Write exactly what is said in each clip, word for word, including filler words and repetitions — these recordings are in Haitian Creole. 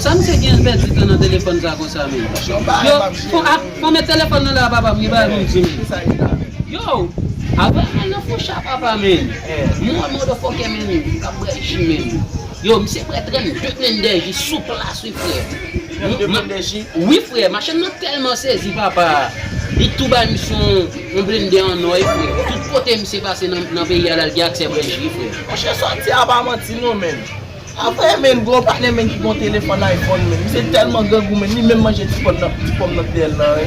Sa misye gen pèdi tan nan telefòn sa konsa, men? Yo, fon, a, fon met telefòn nan la, papa, m gen bagay pou m di, men. Yo, avan al nan foucha, papa, men. Mwen, motherfucker, men, m ap bwè ji, men. Yo, misye bwè trannde blendè ji sou plas, wi, frè. Trannde blendè ji? Wi, frè, machann nan tèlman sezi, papa. Li tou bay misye yon, yon blendè an nò, wi, frè. Tout kote misye pase nan, nan peyi a, l al gen aksè bwè ji, wi, frè. Monchè, sòti a pa manti, non, men. Apre, men, gwo patnè, men, ki gon telefòn iPhone, men. Misye tèlman grangou, men, li menm manje ti pòm nan, ti pòm nan tèl nan, wi.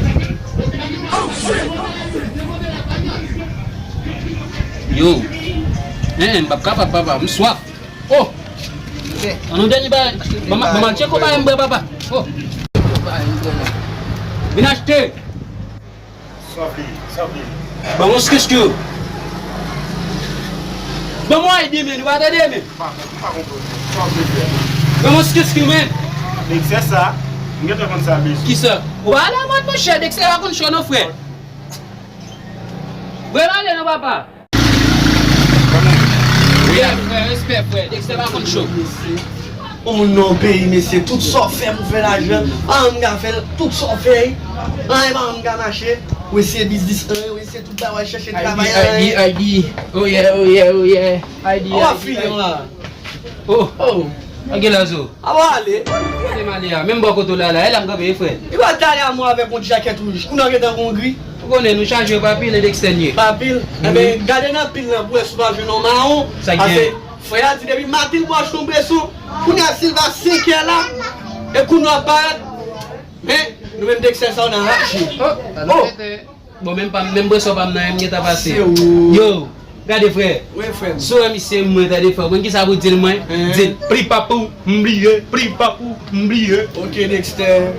Yo. Hen, m p ap kapab, papa. M swaf. Oh! An nou dènye bagay. Ban m, ban m al tcheke yon bagay m bwè, papa. Oh! Vin achte. Sanble, sanble. Ban m yon skis ki. Ban m yon I D, men, ou pa tande, men. M pa, m pa konprann. Sanble, frè. Ban m yon skis ki, men. Dexter sa, m gentan konn sa bezwen. Kisa? Ou pa ale a mòd, monchè, Dexter pa konn cho, non, frè. Vrèman ale, non, papa. Wi, frè, respè, frè. Dexter pa konn cho. Yon moun nan yon peyi, mesye, tout sa w fè pou fè lajan, pa janm ka fè l, tout sa w fè, anyen pa janm ka mache, w eseye biznis, anyen, w eseye tout bagay, w al chèche travay, anyen. I D, I D, I D, oh yeah, oh yeah, oh yeah, I D, I D. Ou ap fini la. Oh, oh, anyen lazo. Aba ale. Kote m ale a, menm bò kote w la la, e la m kanpe, frè. Li pral tale a mwen avèk yon jakèt wouj, kounye a w gentan gon gri. Ou konnen nou chaje pa pil, e Dexter n ye. Pa pil? Enben, gade nan pil lan pou wè si w pa jwenn yon mawon. Sa k gen? Frè a di depi maten l bwè yon bweson, kounye a si l pa senkè la, e kounye a parèt, men nou menm Dexter sa w nan rache. Oh, oh. Bon, menm pa, menm bweson pa m nan, m gentan pase. Se ou. Yo, gade frè. Wi, frè m. Si w wè misye mwen, tande frè, w konn kisa pou di l mwen? Di l, pri papou, m bliye, pri papou, m bliye. Ok, Dexter.